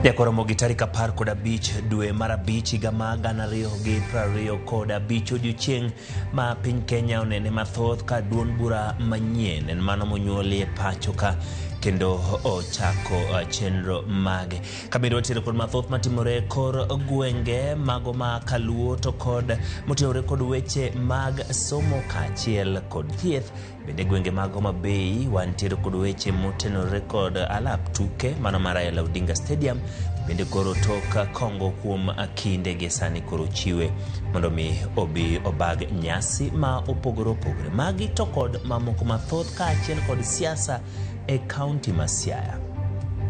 Nyakoromo gi tarik 15 dwe mar 5 higa ma 2025 odiochieng' ma piny Kenya onene mathoth ka duond bura manyien en mano monyuoli e pacho ka kendo ochako chenro mage. Kabende wantiere kod mathoth matimore e kor gwenge mago ma kaluo to kod motenore kod weche mag somo kaachiel kod thieth. Bende gwenge mag Homa Bay wantiere kod weche motenore kod alap tuke mano mar Raila Odinga Stadium bende koro tok kongo kuom kinde gi sani koro chiwe mondo mi obi obag nyasi ma opogore opogore. Magi to kod mamoko mathoth kaachiel kod siasa e kaunti ma Siaya.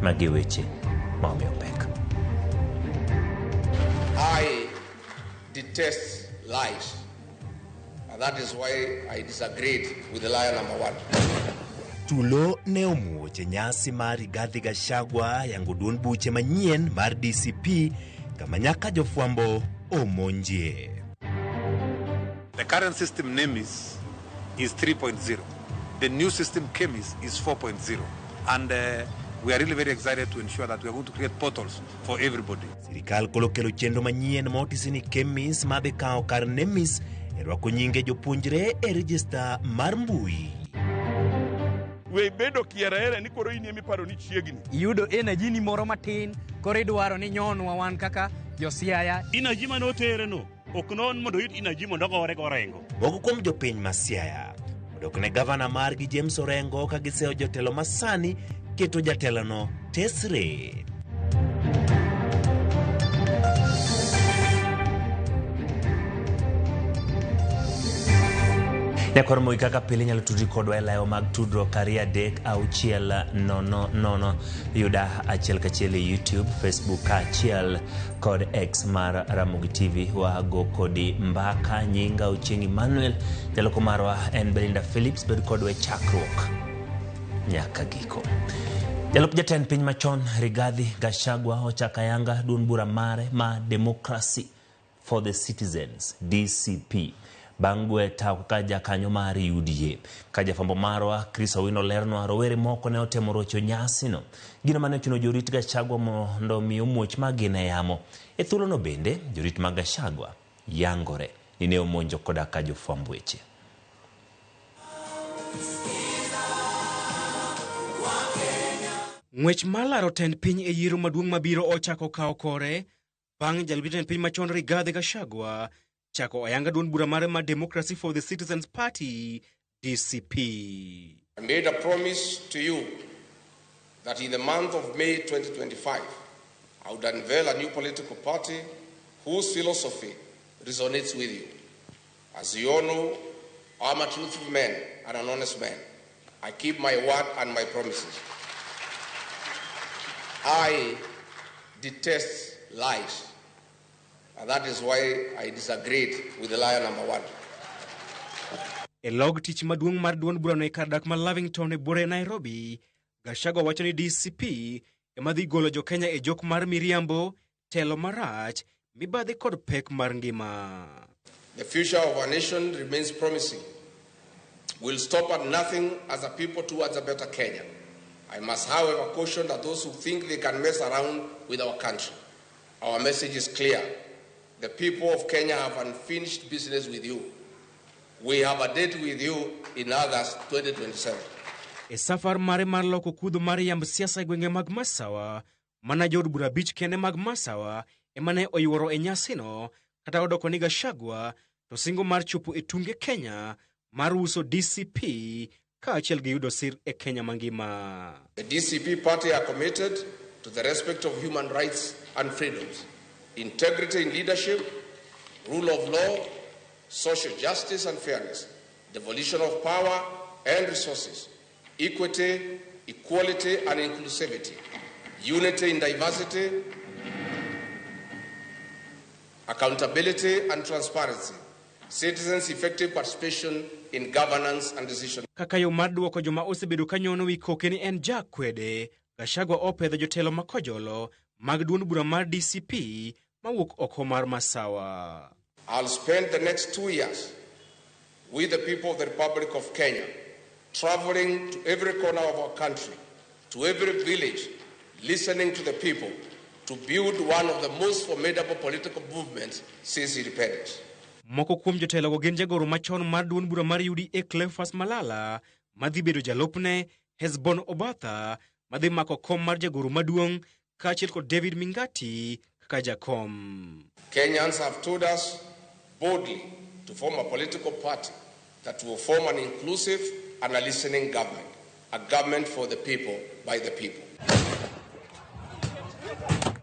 Magi weche ma omiyo pek. I detest lies. And that is why I disagreed with the liar number one. Tulo ne omuoch e nyasi mar Rigathi Gachagua yango duond buche manyien mar DCP kama nyaka jofwambo omonjie. The current system NEMIS is 3.0. The new system KEMIS is 4.0. And we are really very excited to ensure that we are going to create portals for everybody. Sirikal koro kelo chenro manyien ma otisi ni KEMIS madhi kawo kar NEMIS e rwako nyinge jopuonjre e rejista mar mbui. We bedo kieraera ni koro in ema iparo ni chiegni. Iyudo energy ni moro matin, koro idwaro ni nyonwa wan kaka josiaya. Energy mane otere no ok non mondo oyud energy mondo ogore go Orengo. Moko kuom jopiny ma Siaya odok ne gavana margi James Orengo ka giseyo jotelo masani keto jatelono tesre. Nyakwar Moi kaka pile inyalo tudri kodwa e layo mag tudruok 23600 yuda achiel kachiel e YouTube, Facebook kaachiel kod X mar Ramogi TV. Wago kodi mbaka. Nyinga Ochieng' Emmanuel, jaloko marwa en Belinda Phillips. Bed kodwa e chakruok nyaka giko. Jalup jatend piny machon Rigathi Gachagua ochako ayanga duond bura mare ma Democracy for the Citizens DCP bang' gwe tawo kaka jakanyo mar UDA. Ka jafwambo marwa Chris Owino lernwa, rowere moko ne otemo rocho nyasino. Gino mane ochuno jorit Gachagua mondo mi omuoch magina e yamo. E thuolono bende, jorit mag Gachagua yangore ni ne omonjo koda ka jofwamb weche. Ng'wech mar laro tend piny e yiero maduong' mabiro ochako kawo kore bang' jalup jatend piny machon Rigathi Gachagua chako ayanga duond bura mare mar Democracy for the Citizens Party DCP. I made a promise to you that in the month of May 2025, I would unveil a new political party whose philosophy resonates with you. As you all know, I'm a truthful man and an honest man. I keep my word and my promises. I detest lies. And that is why I disagreed with the liar number one. E log tich maduong' mar duond burano e kar dak ma Lavington e buore Nairobi, Gachagua wacho ni DCP ema dhi golo jo-Kenya e jok mar miriambo, telo marach, mibadhi kod pek mar ngima. The future of our nation remains promising. We'll stop at nothing as a people towards a better Kenya. I must, however, caution that those who think they can mess around with our country. Our message is clear. The people of Kenya have unfinished business with you. We have a date with you in August 2027. E safar mare mar loko kudho mar yamb siasa e gwenge mag Masawa, mana jood bura abich kende mag Masawa ema ne oyuoro e nyasino, kata odoko ni Gachagua to singo mar chopo e tunge Kenya mar uso DCP kaachiel gi yudo sir e Kenya mangima. The DCP party are committed to the respect of human rights and freedoms, integrity in leadership, rule of law, social justice and fairness, devolution of power and resources, equity, equality and inclusivity, unity in diversity, accountability and transparency, citizens' effective participation in governance and decision. Kaka yo mar duoko joma osebedo ka nyono wi koke ni en jakwede, Gachagua opedho jotelo makojolo mag duond bura mar DCP mawuok oko mar Masawa. I'll spend the next 2 years with the people of the Republic of Kenya, traveling to every corner of our country, to every village, listening to the people, to build one of the most formidable political movements since independence. Moko kuom jotelogo gin jagoro machon mar duond bura mar UDA Cleophas Malala madhi bedo jalupne, Hesbon Obatha madhi mako kom mar jagoro maduong' kaachiel kod David Mingati kaka jakom. Kenyans have told us boldly to form a political party that will form an inclusive and a listening government, a government for the people, by the people.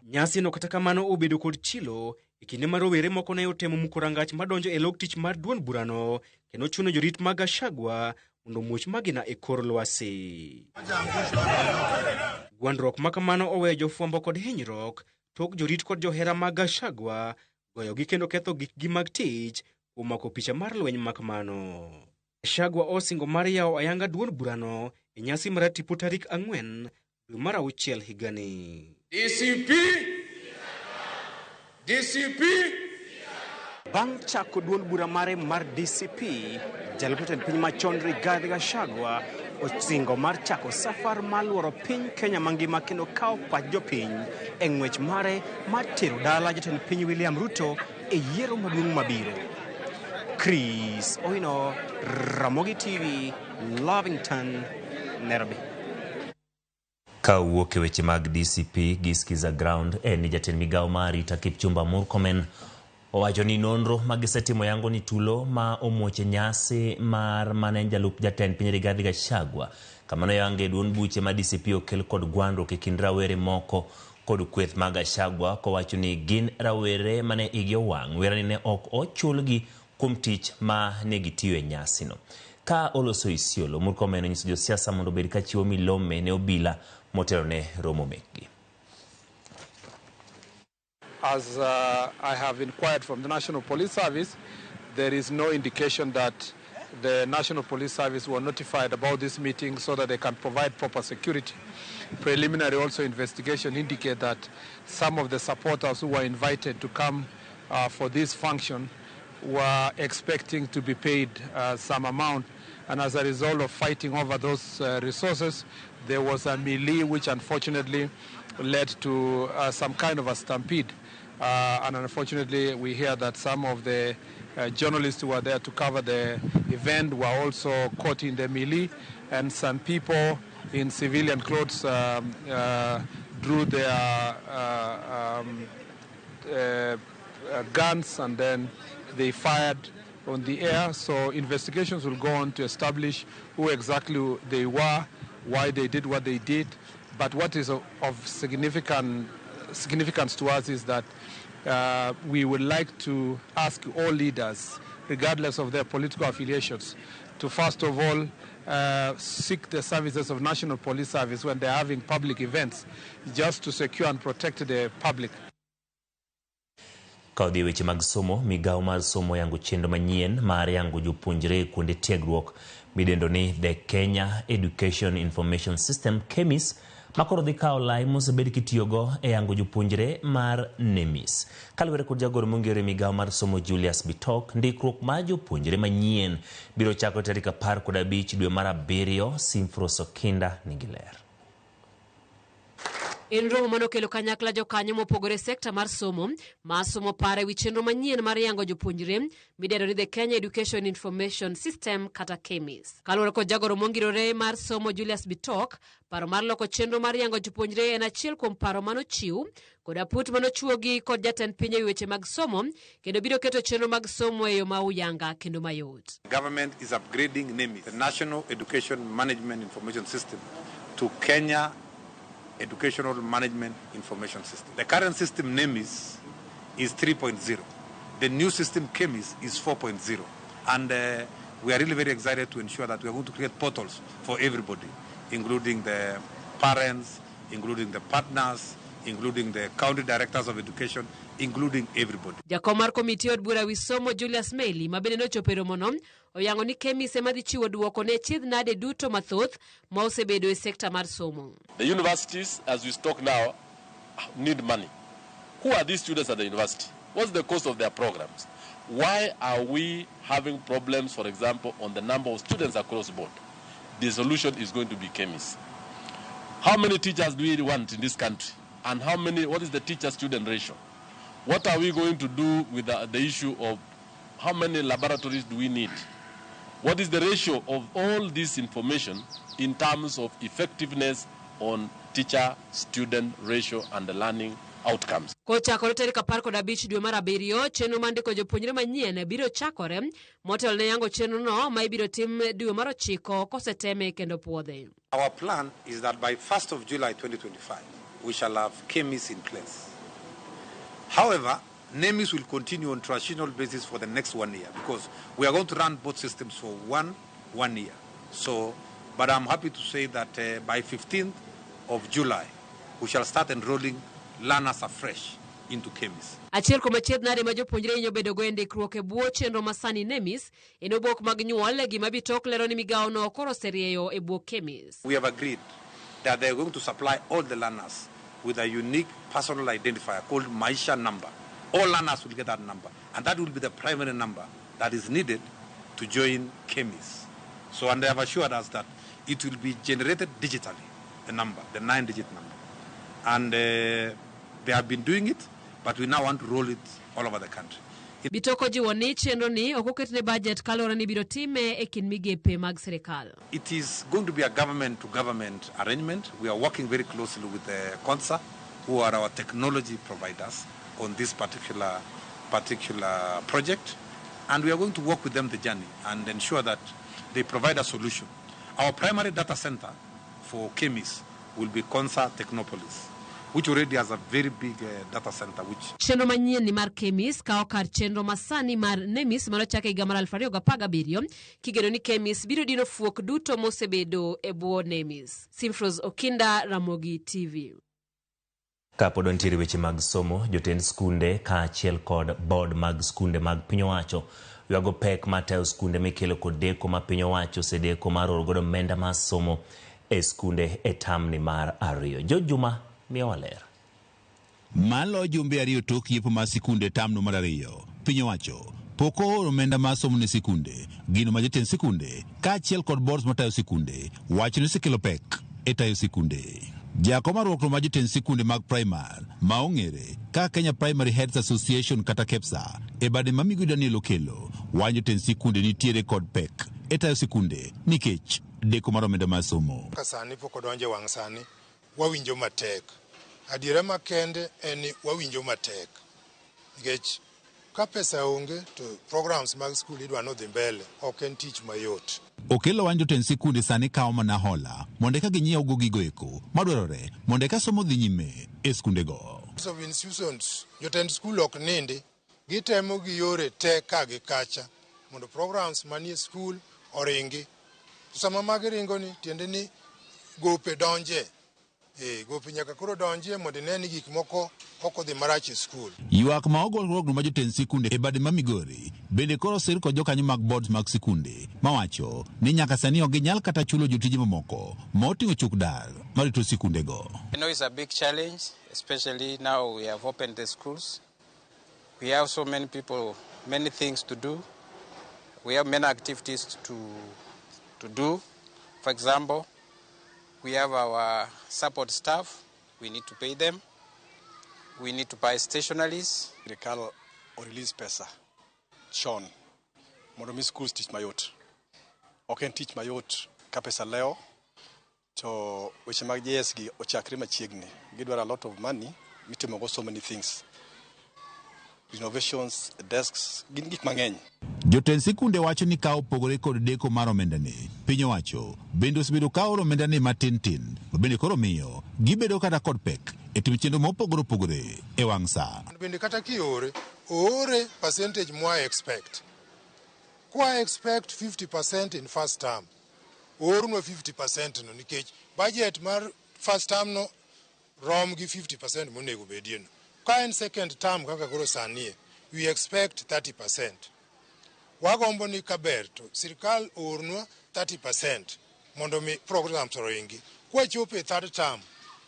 Nyasi no kata kamano obedo kod chilo e kinde ma rowere moko ne otemo muko rangach madonjo e log tich mar duond burano kendo chuno jorit mag Gachagua mondo omuoch magina e kor lwasi. Gwandruok ma kamano oweyo jofwambo kod hinyruok tok jorit kod johera mag Gachagua goyogi kendo ketho gikgi mag tich kuom mako picha mar lweny ma kamano. Gachagua osingo mar yawo ayanga duond burano e nyasi mar tipo tarik 4 dwe mar 6 higani. DCP! DCP! Bang' chako duond bura mare mar DCP, jalup jatend piny machon Rigathi Gachagua osingo mar chako safar mar luoro piny Kenya mangima kendo kawo pach jopiny e ng'wech mare mar tero dala jatend piny William Ruto e yiero maduong' mabiro. Chris Oino, Ramogi TV, Lavington, Nairobi. Ka owuok e weche mag DCP gi Skiza Ground en ni jatend migawo mar arita Kipchumba Murkomen owacho ni nonro ma gisetimo yango ni tulo ma omuoch e nyasi mar mane en jalup jatend piny Rigathi Gachagua kama noyange duond buche ma DCP okel kod gwandruok e kind rawere moko kod kweth mag Gachagua kowacho ni gin rawere mane igi owang' wera ni ne ok ochulgi kuom tich ma ne gitiyo e nyasino. Ka oloso Isiolo, Murkomen onyiso josiasa mondo obed ka chiwo milome ne obila motelo ne romo mekgi. As I have inquired from the National Police Service, there is no indication that the National Police Service were notified about this meeting so that they can provide proper security. Preliminary also investigation indicate that some of the supporters who were invited to come for this function were expecting to be paid some amount, and as a result of fighting over those resources, there was a melee which unfortunately led to some kind of a stampede. And unfortunately, we hear that some of the journalists who were there to cover the event were also caught in the melee, and some people in civilian clothes drew their guns and then they fired on the air. So investigations will go on to establish who exactly they were, why they did what they did. But what is of significance to us is that we would like to ask all leaders, regardless of their political affiliations, to first of all seek the services of National Police Service when they're having public events, just to secure and protect the public. Ka odhi e weche mag somo, migawo mar somo yango chenro manyien mar yango jopuonjre kuonde tiegruok midendo ni The Kenya Education Information System KEMIS, makoro dhi kawo lai mosebed kitiyogo e yango jopuonjre mar NEMIS. Kaluwore kod jagoro mong'ere migawo mar somo Julius Bitok, ndikruok mar jopuonjre manyien biro chakore tarik 15 dwe mar 7. Simfros Okinda nigi ler. En romo manokelo kanyakla jokanyo mopogore e sekta mar somo ma somo paro ewi chenro manyien mar yango jopuonjre midendo ni The Kenya Education Information System kata KEMIS. Kaluwore kod jagoro mongirore mar somo Julius Bitok, paro mar loko chenro mar yango jopuonjre en achiel kuom paro manochiw kod aput manochuogi kod jatend piny ewi weche mag somo kendo biro keto chenro mag somo e yo ma uyanga kendo mayot. Government is upgrading NEMIS, the National Education Management Information System, to Kenya Educational Management Information System. The current system NEMIS is 3.0. The new system KEMIS is 4.0. And we are really very excited to ensure that we are going to create portals for everybody, including the parents, including the partners, including the county directors of education, including everybody. Jakom mar komiti od bura wi somo Julius Meli ma bende nochopo e romono oyango ni KEMIS ema dhi chiwo duoko ne chiedh nade duto mathoth ma osebedo e sekta mar somo. The universities, as we talk now, need money. Who are these students at the university? What's the cost of their programs? Why are we having problems, for example, on the number of students across the board? The solution is going to be KEMIS. How many teachers do we want in this country? And how many, what is the teacher-student ratio? What are we going to do with the issue of how many laboratories do we need? What is the ratio of all this information in terms of effectiveness on teacher-student ratio and the learning outcomes? Kochakore tarik 15 dwe mar abiriyo, chenro mar ndiko jopuonjre manyien biro chakore motelo ne yango chenrono ma ibiro tim dwe mar ochiko koseteme kendo puodhe. Our plan is that by 1st of July 2025, we shall have KEMIS in place. However, NEMIS will continue on transitional basis for the next 1 year because we are going to run both systems for one year. So, but I'm happy to say that by 15th of July, we shall start enrolling learners afresh into KEMIS. Achiel kuom achiedh nade ma jopuonjre hinyo bedogo e ndikruok e bwo chenro masani NEMIS en obok mag nyuol gima Bitok lero ni migawono koro oserieyo e bwo KEMIS. We have agreed that they are going to supply all the learners with a unique personal identifier called Maisha number. All learners will get that number, and that will be the primary number that is needed to join KEMIS. So, and they have assured us that it will be generated digitally, the number, the 9-digit number. And they have been doing it, but we now want to roll it all over the country. Bitok ojiwo ni chenro ni ok oketne budget kaluwore ni ibiro time e kind migepe mag sirikal. It is going to be a government-to-government arrangement. We are working very closely with the CONSA, who are our technology providers on this particular project. And we are going to work with them the journey and ensure that they provide a solution. Our primary data center for KEMIS will be CONSA Technopolis, which already has a very big data center. Which Chenro manyien ni mar KEMIS kawo kar chenro masani mar NEMIS manochak e higa mar 2017 kigeno ni KEMIS biro dino fuok duto mosebedo e bwo NEMIS. Simfros Okinda, Ramogi TV. Kapod wantiere weche mag somo, jotend skunde kaachiel kod board mag skunde mag piny owacho ywago pek mar tayo skunde mikelo kod deko ma piny owacho osedeko mar oro godo omenda mar somo e skunde e tamni mar ariyo. George Juma miyowa ler. Malo jumbe ariyo tok yepo mar sikunde tamno mar ariyo, piny owacho pok ooro omenda mar somo ne sikunde, gino ma jotend sikunde kaachiel kod boards matayo sikunde wacho ni osekelo pek e tayo sikunde. Jakom mar riwruok mar jotend sikunde mag primar ma ong'ere kaka Kenya Primary Heads Association kata KEPSA e bade ma Migosi Daniel Okello wacho jotend sikunde nitiere kod pek e tayo sikunde nikech deko mar omenda mar somo. Ka sani pok odonjo e wang' sani, wawinjo matek. Adiera makende en ni wawinjo matek. Nikech ka pesa onge to programs mag skul idwa nodhi mbele, ok en tich mayot. Okello wacho jotend sikunde sani kawo mana hola mondo eka ginyiew gigo eko madwarore mondo eka somo dhi nyime e skundego. Of institutions, jotend skul ok nindi, gitemo gi yore te ka gi kacha mondo programs manie skul oringi. To sama magi ringo ni, tiende ni gope donje. Gope nyaka koro donje mondo ine ni gik moko ok odhi marach e skul. Ywak ma ogol riwruogno mar jotend sikunde e bade ma Migori bende koro osir kod jokanyo mag boards mag sikunde mawacho ni nyaka sani ok ginyal kata chulo jotije mamoko ma oting'o chuk dar marito sikundego. I know it's a big challenge, especially now we have opened the schools. We have so many people, many things to do. We have many activities to do. For example, we have our support staff. We need to pay them. We need to buy stationaries. Sirikal o release pesa chon mondo mi schools tich mayot. Ok en tich mayot ka pesa lewo to weche mag JS gi ochakre machiegni. Gidwaro a lot of money mitimogo so many things. Renovations, desks, gin gik mang'eny. Jotend sikunde wacho ni ka opogore kod deko mar omendani, piny owacho bende osebedo ka oro omendani matin tin, ma bende koro miyo gibedo kata kod pek e timo chenro mopogore opogore e wang' sa. Bende kata kiore, oore percentage mwa expect. Kwa expect 50% in first term, oornwa 50% no nikech budget mar first term no rom gi 50% monego bedie no. Ka en second term kaka koro sani, we expect 30%. Wagombo ni kaber to sirikal oornwa 30% mondo mi programs oringi. Kwachopo e third term,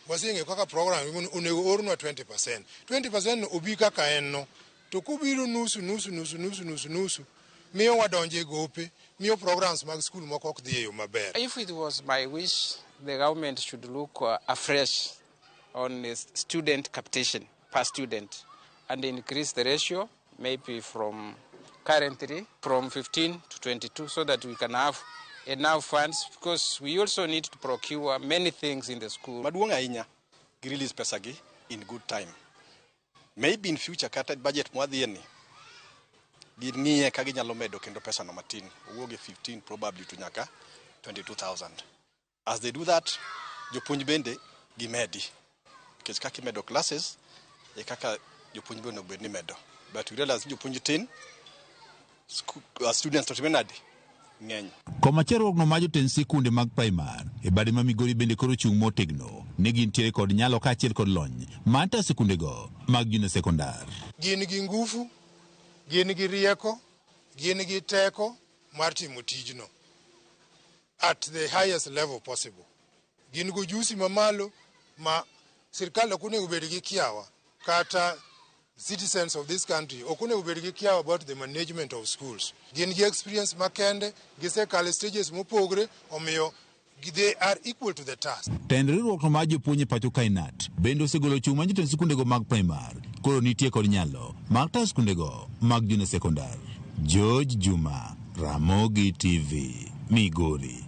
waseng'eyo kaka program onego oornwa 20%. 20% no obi kaka en no. To kubiro nusu, nusu, nusu, nusu, nusu, nusu, miyo wadonje gope, miyo programs mag skul moko ok dhi e yo maber. If it was my wish, the government should look afresh on student capitation per student and increase the ratio maybe from currently from 15 to 22 so that we can have enough funds because we also need to procure many things in the school. Maduong' ahinya gi release pesa gi in good time. Maybe in future kata budget mwadhiye ni ging'iye ka ginyalo medo kendo pesa no matin owuog e 15 probably to nyaka 22,000. As they do that, jopuonj bende gimedi nikech kaka imedo classes e kaka jopuonj bende onego bed ni imedo. But we realize ni jopuonj tin, students to time nade ng'eny. Komachielo mar jotend sikunde mag primar e bade ma Migori bende koro chung' motegno ni gintiere kod nyalo kaachiel kod lony mar tayo sikundego mag junior sekondar. Gin gi ngufu, gin gi rieko, gin gi teko mar timo tijno at the highest level possible. Gin gi ujuzi mamalo ma sirkal ok onego bed gi kiawa kata citizens of this country ok onego bed gi kiawa about the management of schools. Gin gi experience makende, gisekalo stages mopogre, omiyo they are equal to the task. Tend riwruok mar jopuonj e pacho kae KNUT bende osegolo chung' mar jotend sikundego mag primar koro nitie kod nyalo mar tayo sikundego mag junior sekondar. George Juma, Ramogi TV, Migori.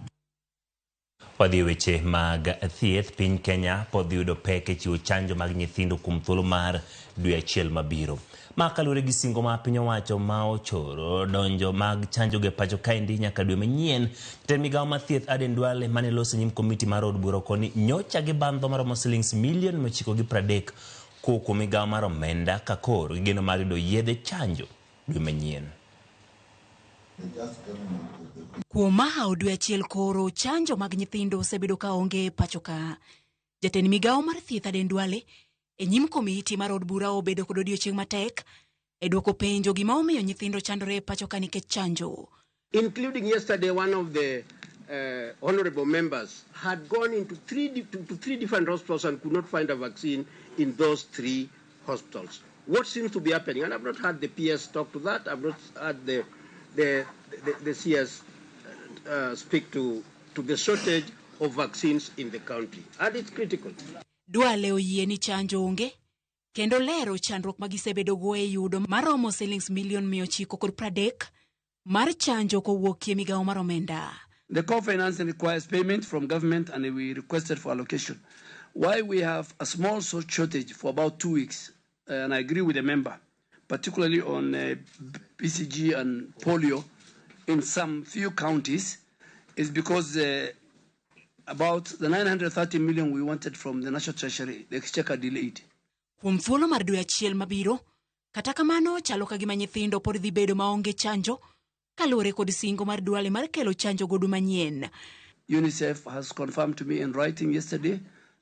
Wadhi e weche mag thieth. Piny Kenya pod dhi yudo pek e chiwo chanjo mag nyithindo kuom thuolo mar dwe achiel mabiro. Ma kaluwore gi singo ma piny owacho ma ochoro donjo mag chanjo go e pacho kaendi nyaka dwe manyien. Jatend migawo mar thieth Aden Duale mane loso nyim komiti mar od bura okoni nyocha gibandho maromo silings milion 930 kowuok kuom migawo mar omenda ka koro gigeno mar yudo yedhe chanjo dwe manyien. Kuom mahawo dwe achiel koro chanjo mag nyithindo osebedo ka onge e pacho ka. Jatend migawo mar thieth Aden Duale e nyim komiti mar od bura obedo kod odiochieng' matek e duoko penjo gima omiyo nyithindo chandore e pacho ka nikech chanjo. Including yesterday, one of the honorable members had gone into to three different hospitals and could not find a vaccine in those three hospitals. What seems to be happening, and I've not had the PS talk to that, I've not had the CS speak to the shortage of vaccines in the country, and it's critical. Duale oyie ni chanjo onge kendo lero chandruok ma gisebedogo e yudo maromo silings milion 930 mar chanjo kowuok e migawo mar omenda. The co-financing requires payment from government and we requested for allocation. Why we have a small shortage for about 2 weeks, and I agree with the member, particularly on BCG and polio in some few counties, is because about the 930 million we wanted from the National Treasury, the exchequer delayed. Kuom thuolo mar dwe achiel mabiro, kata kamano chalo ka gima nyithindo pod dhi bedo maonge chanjo kaluwore kod singo mar Duale mar kelo chanjo godu manyien. UNICEF has confirmed to me in writing yesterday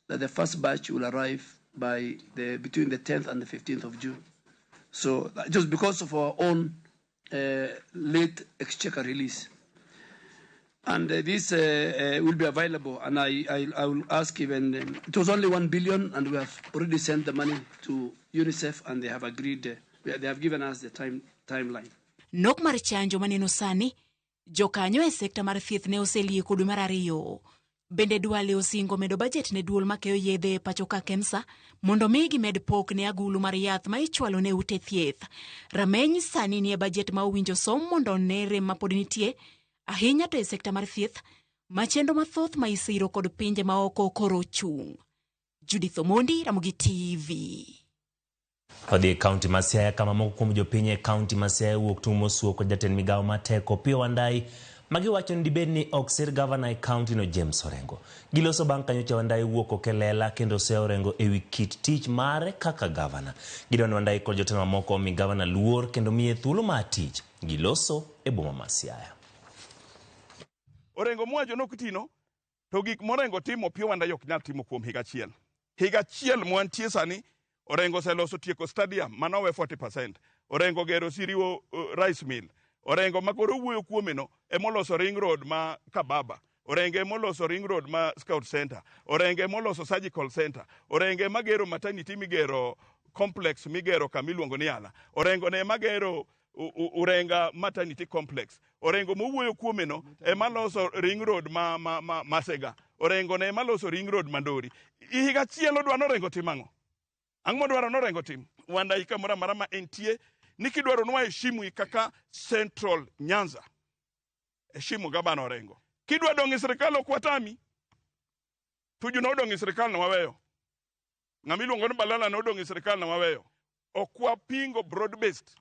that the first batch will arrive between the 10th and the 15th of June. So just because of our own late exchequer release. And this will be available, and I will ask even, it was only 1 billion, and we have already sent the money to UNICEF, and they have agreed, they have given us the timeline. Nok mar chanjo maneno sani, jokanyo e sekta mar thieth ne oselieko dwe mar ariyo. Bende Duale osingo medo bajet ne duol makeyo yedhe e pacho ka KEMSA mondo mi gimed pok ne agulu mar yath ma ichwalo ne ute thieth. Rameny sani nie bajet ma owinjo som mondo one rem ma pod nitie, ahinya to e sekta mar thieth, ma chenro mathoth ma isiro kod pinje maoko koro chung'. Judith Omondi, Ramogi TV. Wadhi e kaunti ma Siaya kama moko kuom jopiny e kaunti ma Siaya wuok tung' mosuo kod jatend migawo mar teko Opiyo Wandayi magiwacho ni dibed ni ok sir gavana e kaunti no James Orengo. Giloso bang' ka nyocha Wandayi wuok oko e lela kendo seyo Orengo ewi kit tich mare kaka gavana. Gidwa ni Wandayi kod jotelo mamoko omi gavana luor kendo miye thuolo mar tich. Giloso e boma ma Siaya. Orengo mowacho nok tino to gik morengo timo Opiyo Wandayi ok nyal timo kuom higa achiel. Higa achiel mwantie sani Orengo oseloso tieko stadium manowe 40%. Orengo gero Siriwo rice mill. Orengo ma koro wuoyo kuome no emoloso ring road ma Kababa. Orengo emoloso ring road ma Scout Center. Orengo emoloso surgical center. Orengo ema gero maternity migero complex migero kama iluongo ni Yala. Orengo ne ema gero Urenga maternity complex. Orengo mowuoyo kuome no ema loso ring road ma Masega. Orengo ne ema loso ring road Mandori. Higa achiel odwa norengo tim ang'o? Ang'o modwaro norengo tim? Wandayi kamoro amora ma entie ni kidwaro nwaheshimu kaka Central Nyanza. Heshimu gabana Orengo. Kidwa dong' e sirikal ok watami. Tuju nodong' e sirikal no waweyo. Ng'ama iluongo ni Balala nodong' e sirikal no waweyo. Ok wapingo broad based.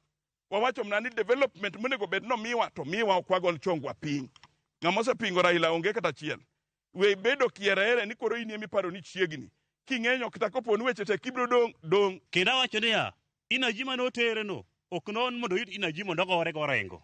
Wawacho mana ni development monego bed nomiwa to miwa ok wagol chongwa piny. Ng'ama osepingo Raila onge kata achiel. We bedo kiereere ni koro in ema iparo ni chiegni. King'enyo kata kopo ni weche tek ibiro dong' dong'. Kendo awacho niya, Inaji mane otereno ok non mondo oyud inaji mondo ogore go Orengo.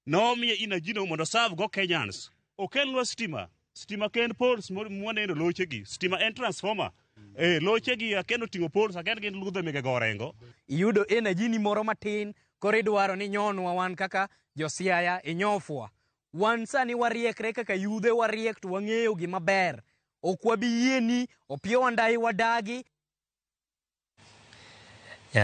Nomiye inajino mondo oserve go Kenyans. Okelnwa stima. Stima ken poles mwaneno lochegi. Stima en transformer. Eh, lochegi aken oting'o poles, aken gin ludhe mege go Orengo. Iyudo energy ni moro matin koro idwaro ni nyonwa wan kaka josiaya inyofwa. Wan sani wariekre kaka yudhe wariek to wang'eyo gima ber. Ok wabi yie ni Opiyo Wandayi wadagi.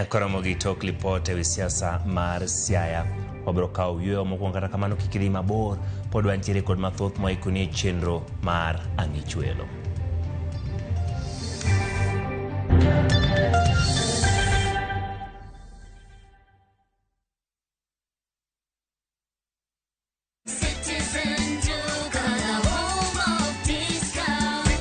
Koromo gi tok lipot e wi siasa mar Siaya. Wabiro kawo yueyo mokwongo kata kamano kik idhi mabor. Pod wantiere kod mathoth mwaikoni e chenro mar Ang'ichwelo.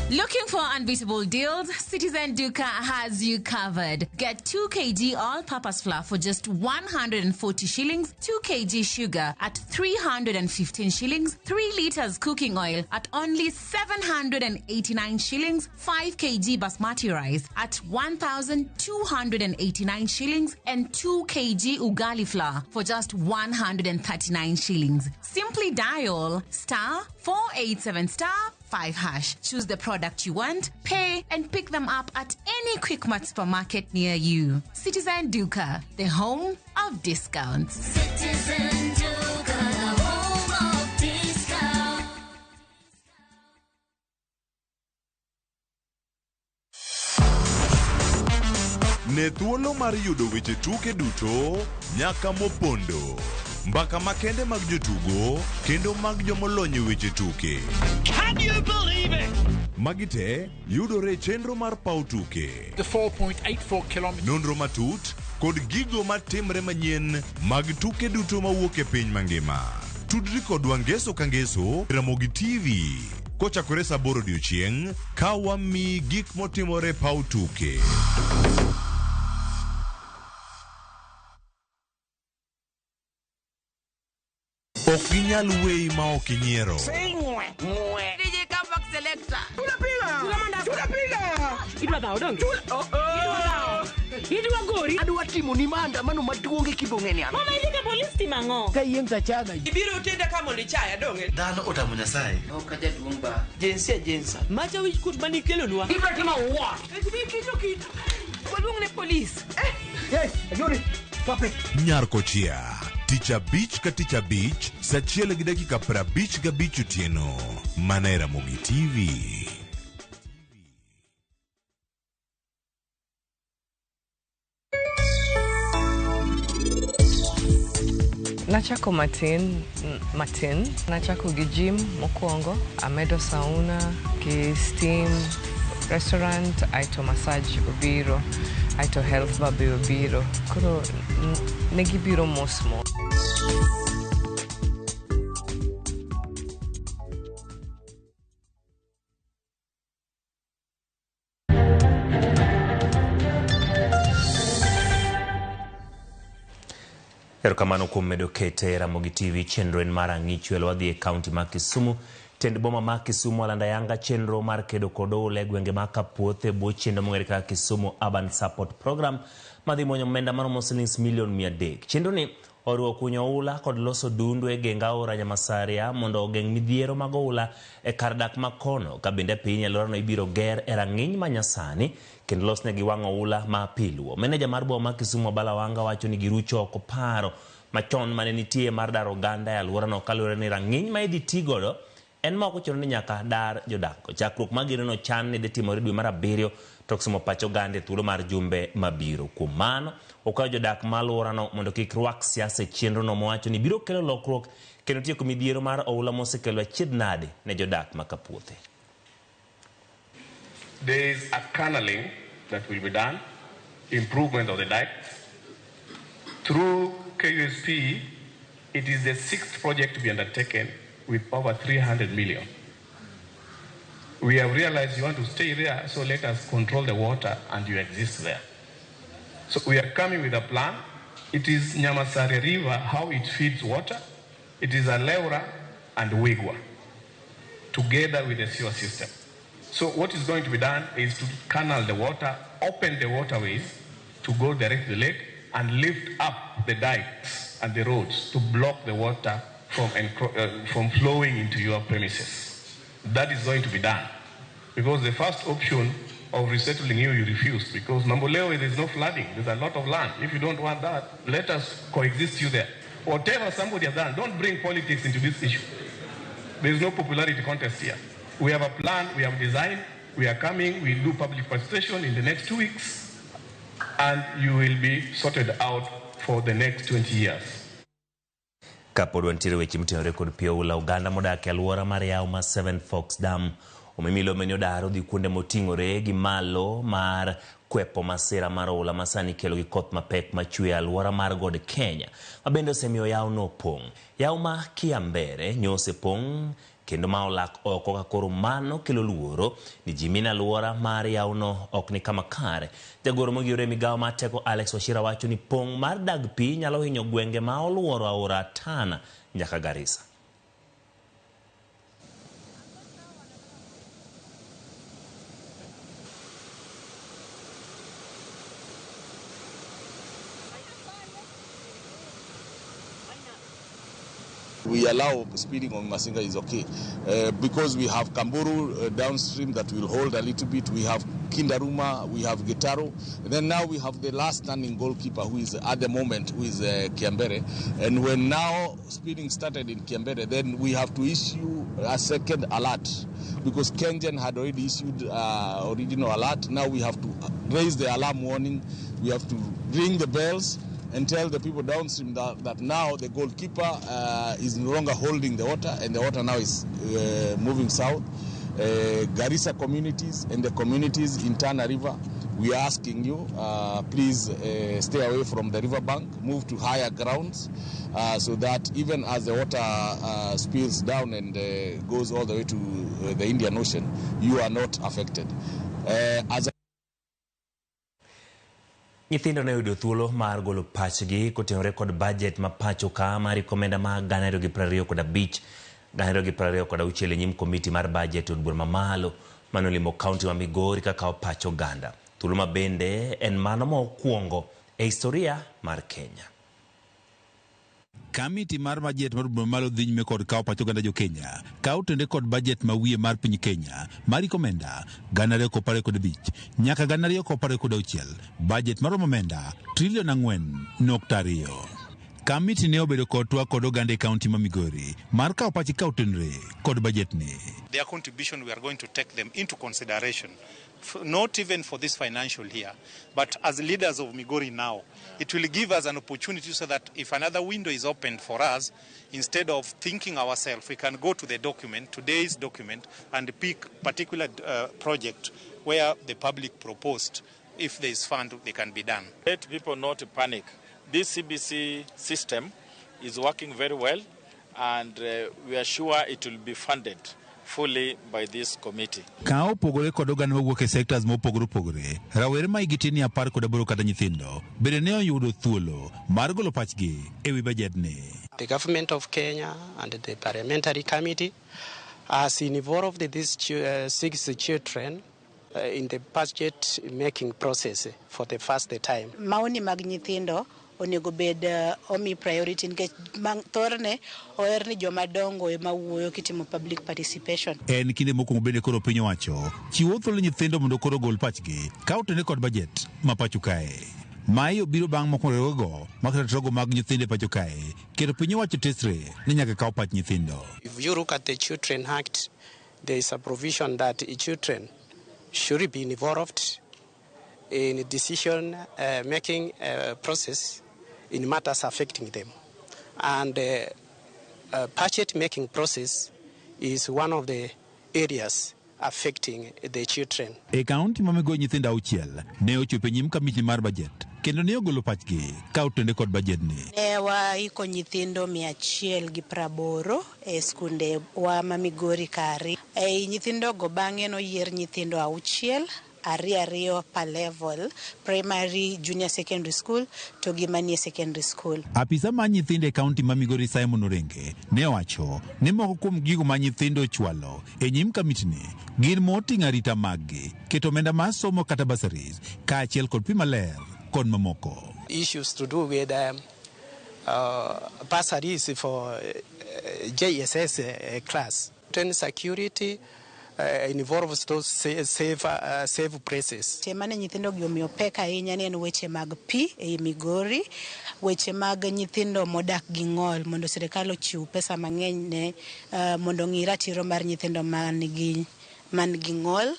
Looking for unbeatable deals? Citizen Duka has you covered. Get 2 kg all-purpose flour for just 140 shillings, 2 kg sugar at 315 shillings, 3 liters cooking oil at only 789 shillings, 5 kg basmati rice at 1,289 shillings, and 2 kg ugali flour for just 139 shillings. Simply dial star 487 star 5 hash. Choose the product you want, pay, and pick them up at any Quickmart supermarket near you. Citizen Duka, the home of discounts. Citizen Duka, the home of discount. Ne thuolo mar yudo weche tuke duto nyaka mopondo. Mbaka makende mag jotugo kendo mag jomolony e weche tuke. Can you believe it? Magi te yudore e chenro mar paw tuke. The 4.84 kilometers. Nonro matut kod gigo matimre manyien mag tuke duto mawuok e piny mangima. Tudri kodwa ngeso ka ngeso Ramogi TV kochakore saa aboro odiochieng' ka wamiyi gik motimore e paw tuke. Ok ginyal weyi ma ok inyiero. DJ Comeback Selector. Idwa dhawo donge? Idwa dhawo. Idwa gori. Adwa timo ni maandamano maduong' e kibong'e ni an. Mama idhi ka polis timo ang'o? Ka yieng' tachaga. Ibiro tenda ka mondo ichaya donge? Dhano otamo Nyasaye. Ok ajaduong' ba. Jinsia jinsa. Macha wich kuot mane ikelonwa. Ibiro timo what? Ibiro kito. Waluong ne polis. Eh, hey, Ayuri. Stop it. Nyar Kochia. Tich abich ka tich abich, saa achiel gi dakika 55 otieno. Mana e Ramogi TV. Nachako matin matin, nachako gi gym mokwongo, amedo sauna gi steam, restaurant, aeto massage obiro, aeto health bar be obiro. Koro ne gibiro mos mos. Erokamano kuom medo kete Ramogi TV chenro en mar ang'ichwelo wadhi e kaunti ma Kisumu. Tend boma ma Kisumu alanda yanga chenro mar kedo kod oula e gwenge ma Kapuoth e bwo chenro mong'ere kaka Kisumu Urban Support Program madhi muonyo omenda maromo silings milion 300. Chenro ni oriwo kunyo oula kod loso dundu e geng aora Nyamasaria mondo ogeng' midhiero mag oula e kar dak ma kono ka bende piny alworano ibiro ger e rang'iny manyasani kendo losnegi wang' oula ma piluo. Meneja mar boma ma Kisumu Abala Wanga wacho ni girucho oko paro machon mane nitie mar daro oganda e alworano kaluwore ni rang'iny ma idhi ti godo en ma ok ochuno ni nyaka dar jodak. Chakruok mar gedono chan ni dhi timore dwe mar abiriyo tok somo pach oganda e thuolo mar jumbe mabiro. Kuom mano, okwayo jodak ma alworano mondo kik rwak siasa e chenrono mowacho ni biro kelo lokruok kendo tieko midhiero mar oula mosekelo achiedh nade ne jodak ma Kapuothe. There is a canalling that will be done, improvement of the dikes. Through KUSP, it is the 6th project to be undertaken with over 300 million. We have realized you want to stay there, so let us control the water and you exist there. So we are coming with a plan. It is Nyamasare River, how it feeds water. It is Aleura and Wigwa, together with the sewer system. So what is going to be done is to canal the water, open the waterways to go direct to the lake, and lift up the dikes and the roads to block the water from flowing into your premises. That is going to be done. Because the first option of resettling you, you refused. Because Mamboleo, there is no flooding. There's a lot of land. If you don't want that, let us coexist you there. Whatever somebody has done, don't bring politics into this issue. There is no popularity contest here. We have a plan, we have designed, we are coming, we do public participation in the next 2 weeks, and you will be sorted out for the next 20 years. Kapod wantiere weche motenore kod pi oula oganda modak e alwora mar yawo ma Seven Forks Dam omimilo meni odar odhi kuonde moting'ore gi malo mar kwepo masira mar oula ma sani ikelo gi koth mapek machwe e alwora mar God Kenya ma bende osemiyo yawono opong'. Yawo ma Kiambere nyo osepong' kendo ma olak oko ka koro mano kelo luoro ni ji mine alwora mar yawono ok ni kama kare. Jagoro mongirore e migawo mar teko Alex Wachira wacho ni pong' mar dag pi nyalo hinyo gwenge ma oluoro aora Tana nyaka Garissa. We allow speeding on Masinga is okay because we have Kamburu downstream that will hold a little bit. We have Kindaruma, we have Gitaro. And then now we have the last standing goalkeeper who is at the moment, who is Kiambere. And when now speeding started in Kiambere, then we have to issue a second alert because Kengen had already issued original alert. Now we have to raise the alarm warning. We have to ring the bells and tell the people downstream that now the goalkeeper is no longer holding the water, and the water now is moving south. Garissa communities and the communities in Tana River, we are asking you, please stay away from the riverbank, move to higher grounds, so that even as the water spills down and goes all the way to the Indian Ocean, you are not affected. As Nyithindo ne oyudo thuolo mar golo pachgi kotenore kod bajet ma pacho ka mar omenda mag 2025 2026 e nyim komiti mar bajet e od bura mamalo manolimo kaunti ma Migori kaka pach oganda. Thuolo ma bende en mano ma okwongo e historia mar Kenya. Kamiti mar bajet mar bura mamalo dhi nyime kod kawo pach oganda jo Kenya ka otende kod bajet ma wiye mar piny Kenya mar omenda 2025 nyaka 2026 bajet maromo omenda trilion 4.2. Kamiti ne obedo kod twak kod oganda e kaunti ma Migori mar kawo pach ka otenore kod bajet ni. Their contribution, we are going to take them into consideration, not even for this financial year, but as leaders of Migori now, it will give us an opportunity so that if another window is opened for us, instead of thinking ourselves, we can go to the document, today's document, and pick particular project where the public proposed. If there is fund, they can be done. Let people not panic. This CBC system is working very well, and we are sure it will be funded fully by this committee. Ka opogore kod oganda mawuok e sectors mopogore opogore, rawere ma higi tin ni 18 kata nyithindo bende ne oyudo thuolo mar golo pachgi e wi bajet ni. The government of Kenya and the parliamentary committee has involved these 6 children in the budget making process for the first time. Maoni mag nyithindo onego bed omi priority nikech thorne oher ni joma dongo ema wuoyo kitimo public participation. En kinde mokwongo bende koro piny owacho chiwo thuolo nyithindo mondo koro ogol pachgi ka otene kod bajet ma pacho kae. Mae obiro bang' mokwongo riwruoge mag ratiro mag nyithindo e pacho kae keto piny owacho tesre ni nyaka kaw pach nyithindo. If you look at the Children Act, there is a provision that children should be involved in decision making process in matters affecting them. And budget making process is one of the areas affecting the children. E kaunti ma Migori nyithindo 6 ne ochopo e nyim kamiti mar bajet kendo ne ogolo pachgi ka otende kod bajedni. Ne waiko nyithindo 180 e skunde wa ma Migori kari. Ei nyithindogo bang'e noyier nyithindo 6, 2 per level, primary, junior secondary school to gi manie secondary school. Apisa mar nyithindo e kaunti ma Migori Simon Orenge ne owacho ni moko kuom gigo ma nyithindo ochwalo e nyim kamitni gin moting'o arita maggi, keto omenda mar somo kata bursaries, kaachiel kod pi maler kod mamoko. Issues to do with bursaries for JSS class. Security involves those safe places. Weche mane nyithindo gi omiyo pek ahinya ne en weche mag pi ei Migori, weche mag nyithindo modak gi ng'ol mondo sirikal ochiw pesa mang'eny ne mondo ong'i ratiro mar nyithindo man gi ng'ol.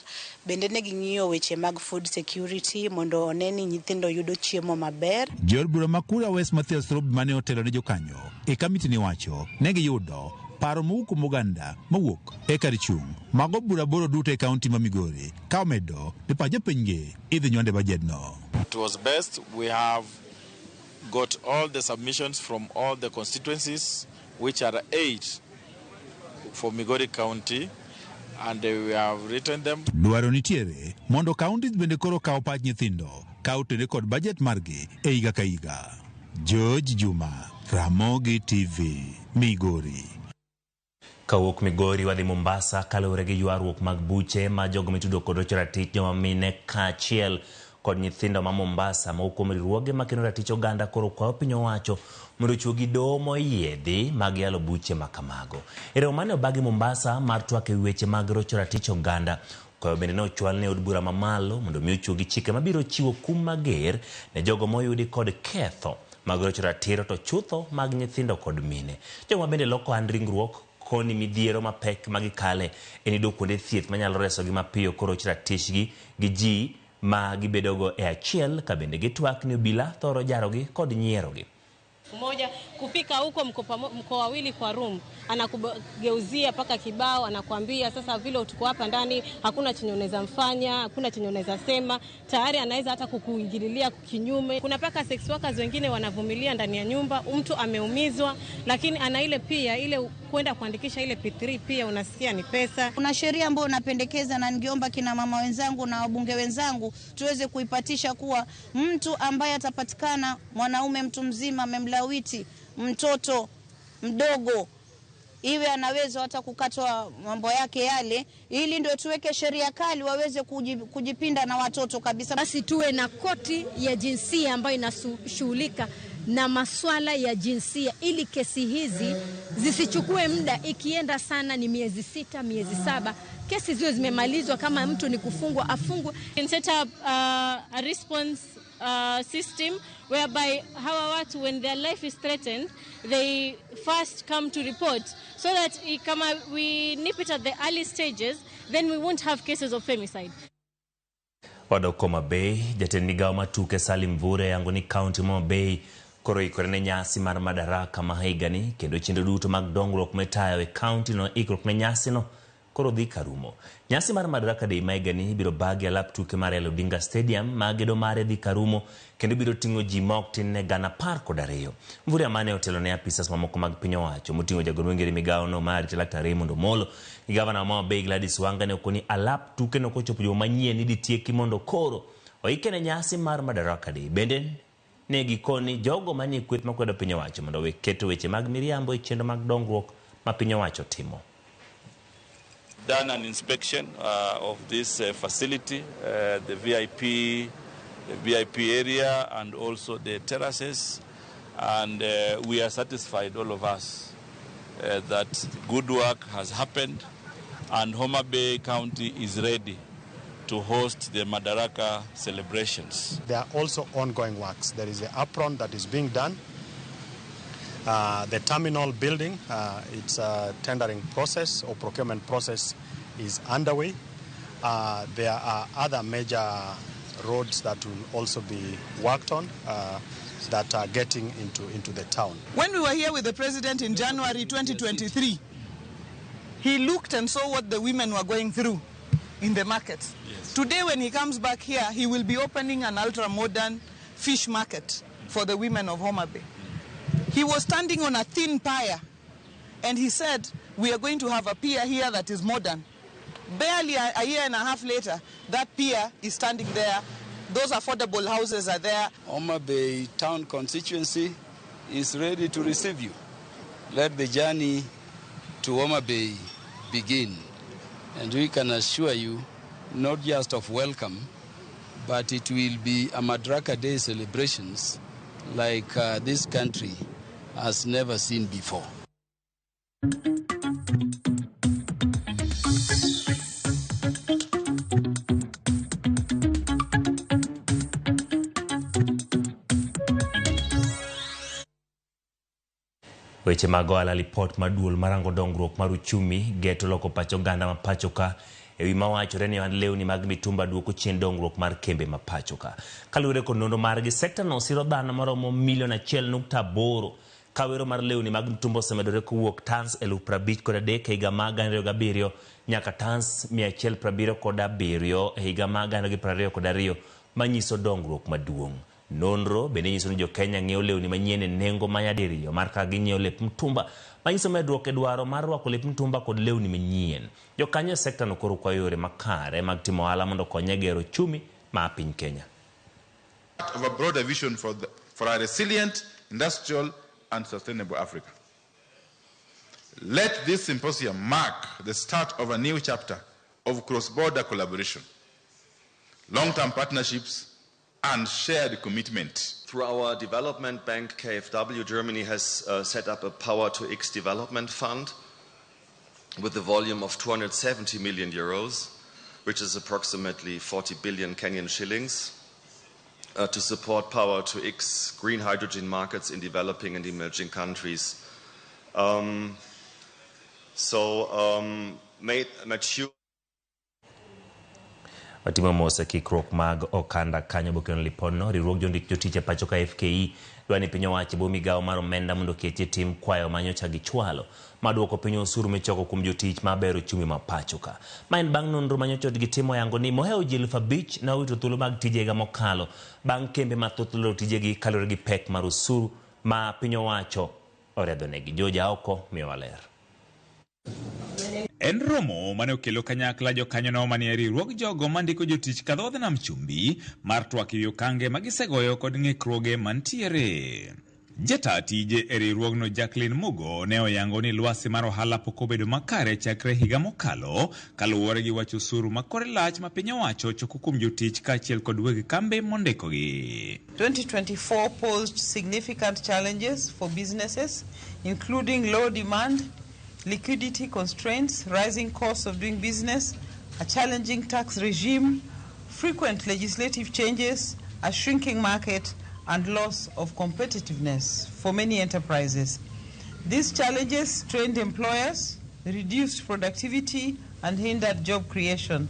Bende ne ging'iyo weche mag food security mondo one ni nyithindo yudo chiemo maber. Jood bura ma Kura West Mathias Rob mane otelo ne jokanyo e kamiti ni wacho ne giyudo paro mowuok kuom oganda mowuok e kar chung' mago bura 8 duto e kaunti ma Migori ka omedo ni pach jopinygi idhi nywande bajedno. It was best we have got all the submissions from all the constituencies, which are 8 for Migori County, and we have written them. Dwaro nitiere mondo counties bende koro kaw pach nyithindo ka otende kod bajet margi e higa ka higa. George Juma, Ramogi TV, Migori. Kawuok Migori wadhi Mombasa kaluwore gi ywaruok mag buche ma jogo mitudo kod rocho ratich joma mine kaachiel kod nyithindo ma Mombasa moko kuom riwruoge makeno ratich oganda koro kwayo piny owacho mondo ochiw gi doho moyiedhi mag yalo buche makamago. E romo mane obagi Mombasa mar twak e weche mag rocho ratich oganda, kwayo bende ne ochwal ne od bura mamalo mondo mi ochiw gi chike mabiro chiwo kum mager ne jogo moyudi kod ketho mag rocho ratiro to chutho mag nyithindo kod mine. Jogo ma bende loko hand ringruok koni midhiero mapek magikale en yudo kuonde thieth manyalo resogi mapiyo koro rocho ratichgi gi ji ma gibedogo e achiel ka bende gitwak ni obila thoro jarogi kod nyierogi. Moja kufika huko mko wawili kwa room, anakugeuzia paka kibao, anakuambia sasa vile tuko hapa ndani hakuna chenye unaweza mfanya, hakuna chenye unaweza sema, tayari anaweza hata kukuingililia kinyume. Kuna paka sex workers wengine wanavumilia ndani ya nyumba, mtu ameumizwa lakini ana ile pia ile kwenda kuandikisha ile P3 pia unasikia ni pesa. Kuna sheria ambayo napendekeza na ningeomba kina mama wenzangu na wabunge wenzangu tuweze kuipatisha kuwa mtu ambaye atapatikana mwanaume mtu mzima amemlawiti mtoto mdogo iwe anaweza hata kukatwa mambo yake yale, ili ndio tuweke sheria kali waweze kujipinda na watoto kabisa. Basi tuwe na koti ya jinsia ambayo inashughulika na maswala ya jinsia ili kesi hizi zisichukue muda, ikienda sana ni miezi 6, miezi 7, kesi ziwe zimemalizwa. Kama mtu ni kufungwa afungwe. Can set up a response system whereby hawa watu when their life is threatened they first come to report, so that kama we nip it at the early stages then we won't have cases of femicide. Wadok Homa Bay, jatend migao ma tuke Salim Mvure yango ni kaunti ma Homa Bay koro ikore ne nyasi mar Madaraka ma higani kendo chenro duto mag dongruok mitayo e kaunti no ikruok ne nyasi no koro dhi karumo. Nyasi mar Madaraka Day ma higani ibiro bagi alap tuke mar Raila Odinga Stadium ma gedo mare dhi karumo kendo biro ting'o ji ma ok tin ne 112. Mvure mane otelo ne apisas mamoko mag piny owacho moting'o jagol mong'ere migao no mar Laktar Raymond Omolo gi gavana ma Homa Bay Gladys Wanga ne okoni alap tuke no kochopo juma manyien idhi tieki mondo koro oike ne nyasi mar Madaraka Day. Bende ne gikoni jogo manie kweth makwedo piny owacho mondo owe keto weche mag miriambo e chenro mag dongruok ma piny owacho timo. Done an inspection of this facility, the VIP area and also the terraces, and we are satisfied, all of us, that good work has happened and Homa Bay County is ready to host the Madaraka celebrations. There are also ongoing works. There is the apron that is being done. The terminal building, its tendering process or procurement process is underway. There are other major roads that will also be worked on that are getting into the town. When we were here with the president in January 2023, he looked and saw what the women were going through. in the markets. Yes. Today, when he comes back here, he will be opening an ultra-modern fish market for the women of Homa Bay. He was standing on a thin pier, and he said, we are going to have a pier here that is modern. Barely a year and a half later, that pier is standing there. Those affordable houses are there. Homa Bay Town constituency is ready to receive you. Let the journey to Homa Bay begin. And we can assure you, not just of welcome, but it will be a Madaraka Day celebrations like this country has never seen before. Weche mag ohala. Lipot mar duol marango dongruok mar uchumi geto loko pach oganda ma pacho ka ewi mawachore ni ohand lewni mag mitumba duoko chien dongruok mar kembe ma pacho ka. Kaluwore kod nonro margi, sekta no siro dhano maromo milion 1.8 ka wero mar lewni mag mitumba osemedore kowuok tans 53,000 e higa mar 2007 nyaka tans 177 e higa mar 2022, manyiso dongruok maduong'. Nonro bende nyiso ni jo-Kenya ng'iewo lewni manyien e nengo ma nyadiriyo mar kaka ginyiewo lep mtumba, manyiso medruok e dwaro mar rwako lep mtumba kod lewni manyien. Jokanyo e sekta no koro kwayo yore makare mag timo ohala mondo okony e gero uchumi ma piny Kenya. Of a broader vision for a resilient, industrial and sustainable Africa. Let this symposium mark the start of a new chapter of cross-border collaboration, long-term partnerships, and shared commitment. Through our development bank, KfW, Germany has set up a Power to X development fund with a volume of 270 million euros, which is approximately 40 billion Kenyan shillings, to support Power to X green hydrogen markets in developing and emerging countries. Mature. Watimo mos e kikruok mag okanda kanyo bokeno lipodno. Riwruog jondik jotich e pacho ka FKE dwa ni piny owacho bo migawo mar omenda mondo oketie tim kwayo manyocha gichwalo maduoko piny osuru michoko kuom jotich mabero uchumi ma pacho ka. Ma en bang' nonro manyocha gitimo yango ni mohewo ji 5,000 ne owito thuolo mag tije higa mokalo bang' kembe mathoth loro tijegi kaluwore gi pek mar osuru ma piny owacho oredhonegi. Joja oko miyowa ler. En romo mane okelo kanyakla jokanyono manie riwruog jogo mandiko jotich ka dhodh nam chumbi mar twak ewi okange magisegoyo kod ng'ikruoge mantiere. Jata tije e riwruogno Jacqueline Mugo ne oyango ni lwasi mar ohala pok obedo makare chakre higa mokalo kaluwore gi wach osuru ma kore lach ma piny owacho choko kuom jotich kaachiel kod weg kambe mondikogi. 2024 posed significant challenges for businesses, including low demand, liquidity constraints, rising costs of doing business, a challenging tax regime, frequent legislative changes, a shrinking market, and loss of competitiveness for many enterprises. These challenges strained employers, reduced productivity, and hindered job creation.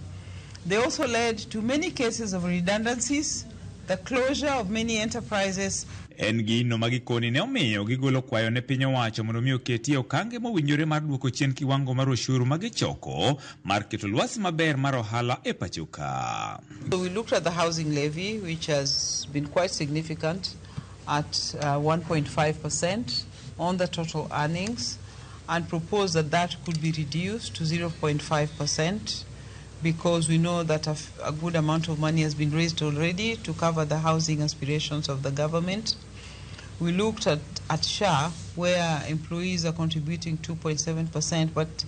They also led to many cases of redundancies, the closure of many enterprises. En gino ma gikoni ne omiyo gigolo kwayo ne piny owacho mondo mi oketie okange mowinjore mar duoko chien kiwango mar osuru ma gichoko mar keto lwasi maber mar ohala e pacho ka. So we looked at the housing levy, which has been quite significant at 1.5% on the total earnings, and proposed that that could be reduced to 0.5%, because we know that a good amount of money has been raised already to cover the housing aspirations of the government. We looked at SHA, where employees are contributing 2.7%, but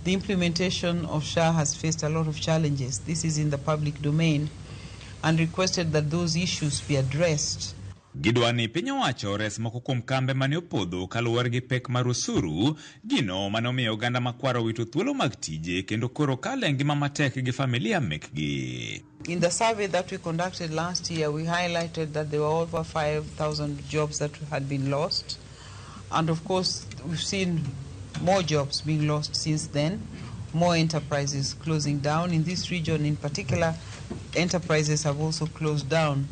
the implementation of SHA has faced a lot of challenges. This is in the public domain, and requested that those issues be addressed. Gidwa ni piny owacho res moko kuom kambe mane opodho kaluwore gi pek mar osuru, gino mane omiyo oganda makwar owito thuolo mag tije kendo koro kalo e ngima matek gi familia mekgi. In the survey that we conducted last year, we highlighted that there were over 5,000 jobs that had been lost. And of course, we've seen more jobs being lost since then, more enterprises closing down. In this region in particular, enterprises have also closed down.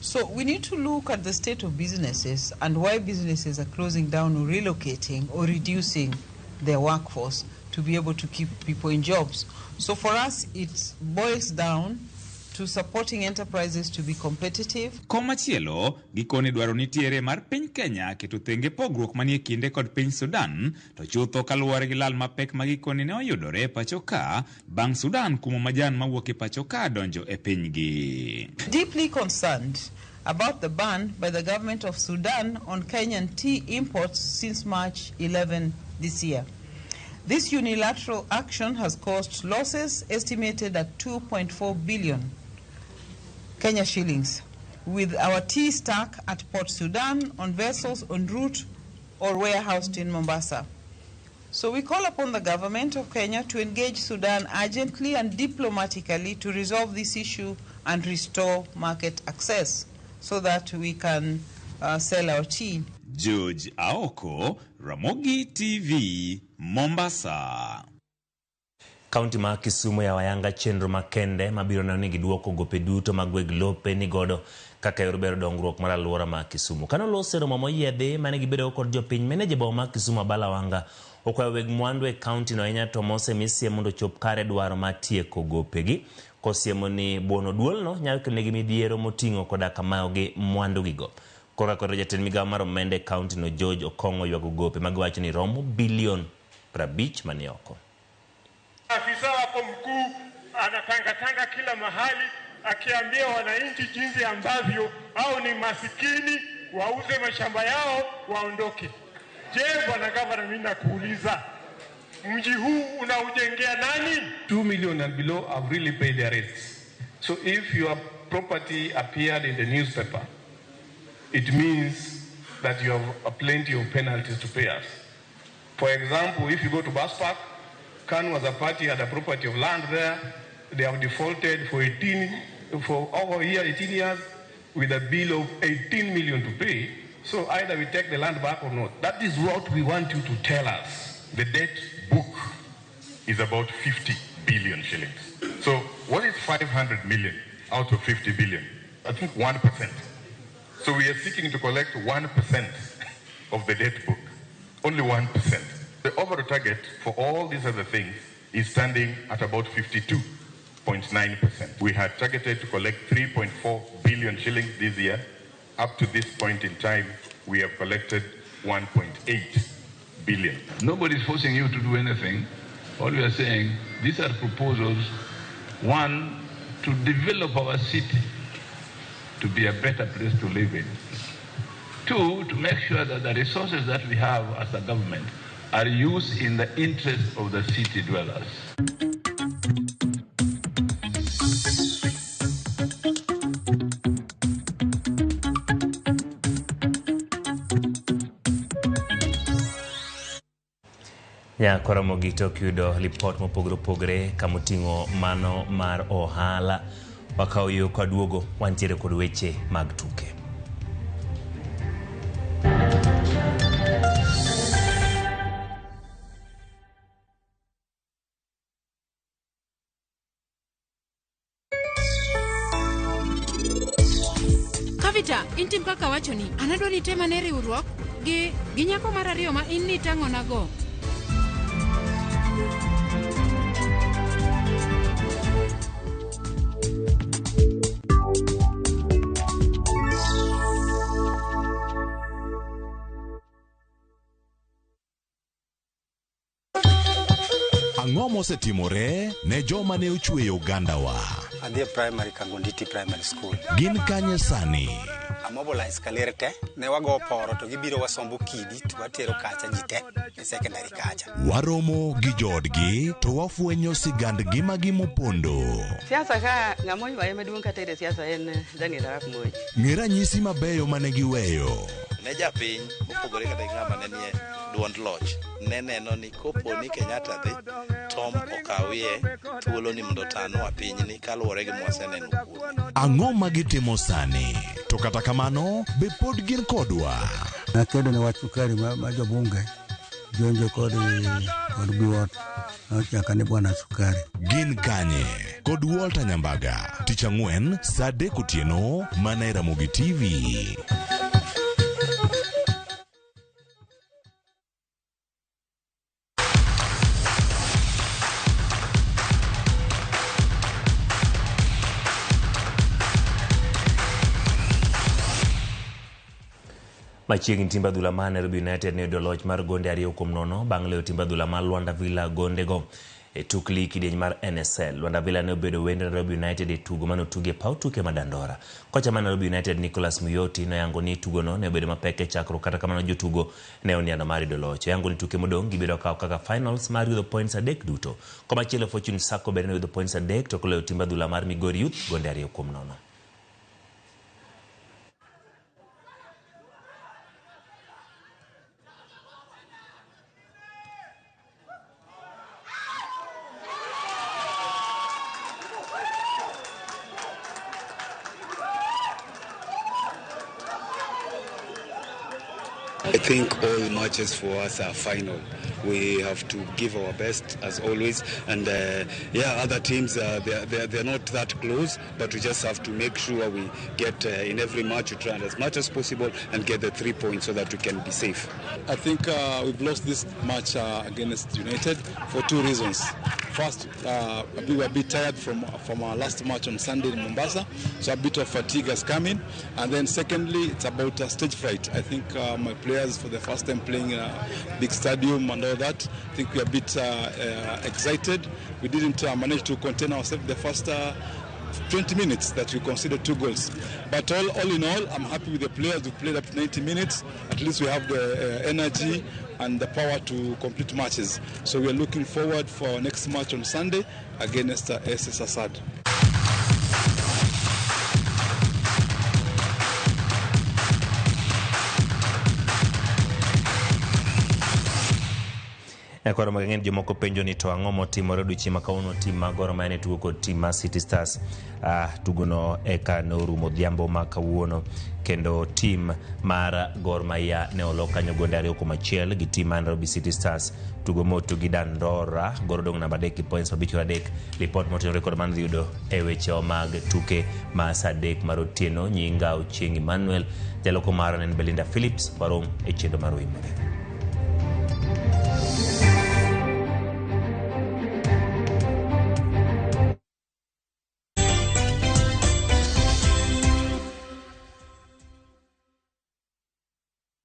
So we need to look at the state of businesses and why businesses are closing down or relocating or reducing their workforce. to be able to keep people in jobs. So for us, it boils down to supporting enterprises to be competitive. Komachielo, gikone dwaro nitiere mar piny Kenya keto thenge pogruok manie kinde kod piny Sudan, to chutho kaluwore gi lal mapek ma gikone ne oyudore e pacho ka, bang' Sudan kumo majan mawuok e pacho ka donjo e pinygi. Deeply concerned about the ban by the government of Sudan on Kenyan tea imports since March 11 this year. This unilateral action has caused losses estimated at 2.4 billion Kenya shillings, with our tea stack at Port Sudan on vessels en route or warehoused in Mombasa. So we call upon the government of Kenya to engage Sudan urgently and diplomatically to resolve this issue and restore market access so that we can sell our tea. George Aoko, Ramogi TV, Mombasa. Kaunti ma Kisumu ya wayanga chenro makende mabiro neno ni giduoko gope duto mag weg lope ni godo kaka yor bero dongruok mar alwora ma Kisumu. Kano lose romo moyiedhi mane gibedo kod jopiny, meneja boma ma Kisumu Abala Wanga okwayo weg mwandu e kaunti no ahinya to mosemisie mondo ochop kare dwaro mar tieko gopegi, kosiemo ni buono duolno nyalo kelonegi midhiero moting'o koda kamayogi mwandugigo. Korka kod jatend migawo mar omenda e kaunti no George Okong'o ywago gope magiwacho ni romo bilion 50 mani oko. Afisa wako mkuu anatangatanga kila mahali akiambia wananchi jinsi ambavyo au ni masikini wauze mashamba yao waondoke. Je, bwana gavana, mimi nakuuliza, mji huu unaujengea nani? 2 million and below have really paid their rates. So if your property appeared in the newspaper, it means that you have a plenty of penalties to pay us. For example, if you go to Bus Park, KANU as a party had a property of land there. They have defaulted for over a year, 18 years, with a bill of 18 million to pay. So either we take the land back or not. That is what we want you to tell us. The debt book is about 50 billion shillings. So what is 500 million out of 50 billion? I think 1%. So we are seeking to collect 1% of the debt book, only 1%. The overall target for all these other things is standing at about 52.9%. We had targeted to collect 3.4 billion shillings this year. Up to this point in time, we have collected 1.8 billion. Nobody is forcing you to do anything. All we are saying, these are proposals, one, to develop our city to be a better place to live in. Two, to make sure that the resources that we have as a government are used in the interest of the city dwellers. Nyakora Mogito kiyudo lipot mopogore opogore kamoting'o mano mar ohala. Wakawo yo kaduogo wantiere kod weche mag tuke. Kavita, intim kaka wachoni, an adwa ni item ane riwruok gi nyako mar ariyo ma in nitang'onago. Ang'o mosetimore ne joma ne ochweyo ogandawa? Adhi e primary Kangonditi Primary School. Gin kanye sani? Amobilize kaler te, ne wago poro to gibiro wasombo kidi to watero kacha ji te e secondary kacha. Waromo gi joodgi to wafwenyo sigand ngimagi mopondo. Siasa ka ng'ama oywaye maduong' kata e siasa en Daniel Arap Moi. Ng'e ranyisi mabeyo mane giweyo. Ne japiny mopogore kata gi ng'ama ne nie duond loch ne neno ni kopo ni Kenyatta dhi Tom okawie thuolo ni mondo otanwa pinyni kaluwore gi mwaseneno kuome. Ang'o ma gitimo sani? To kata kamano, be pod gin kodwa? Nakedo ne wach sukari ma jobunge jonjo kod biwot nochaka ni bwana sukari. Gin kanye? Kod Walter Nyambaga, tich ang'wen saa 3 otieno mana e Ramogi TV. Machiegni timb adhula mar Nairobi United ne oyudo loch mar gonde 2-0 bang' loyo timb adhula mar Luanda Villa gondego e tuk lig kidieny mar NSL. Luanda Villa ne obedo wend Nairobi United e tugo mane otugi e paw tuke ma Dandora. Kocha mar Nairobi United Nicholas Muyoti noyango ni tugono ne obedo mapek e chakruok kata kamano jotugo ne oniano mar yudo loch. Oyango ni tuke modong' gibiro kawo kaka finals mar yudo points 3 duto. Komachielo Fortune Sacco bende ne oyudo points 3 tok loyo timb adhula mar Migori Youth gonde 2-0. I think all matches for us are final. We have to give our best as always, and other teams they're not that close, but we just have to make sure we get in every match, we try as much as possible and get the 3 points so that we can be safe. I think we've lost this match against United for 2 reasons. First, we were a bit tired from our last match on Sunday in Mombasa, so a bit of fatigue has come in. And then secondly, it's about stage fright. I think my players, for the first time playing in a big stadium and all that, I think we are a bit excited. We didn't manage to contain ourselves the first 20 minutes that we conceded 2 goals. But all in all, I'm happy with the players who played up to 90 minutes. At least we have the energy and the power to complete matches. So we are looking forward for our next match on Sunday against SS Assad. Koro magang'eny jomoko penjo ni to ang'o motimore odiochieng' ma kawuono tim mar Gor Mahia ne tugo kod tim mar City Stars. Tugono eka norumo odhiambo ma kawuono kendo tim mar Gor Mahia ne olo kanyo gonde 2-1 gi tim mar Nairobi City Stars. Tugo motugi Dandora, Gor odong' namba 3 gi points 53. Lipot motenore kod mano dhi yudo e weche mag tuke ma saa 3 mar otieno. Nyinga Ochieng' Emmanuel, jaloko mara ne en Belinda Phillips. Warom e chenro mar Oimore.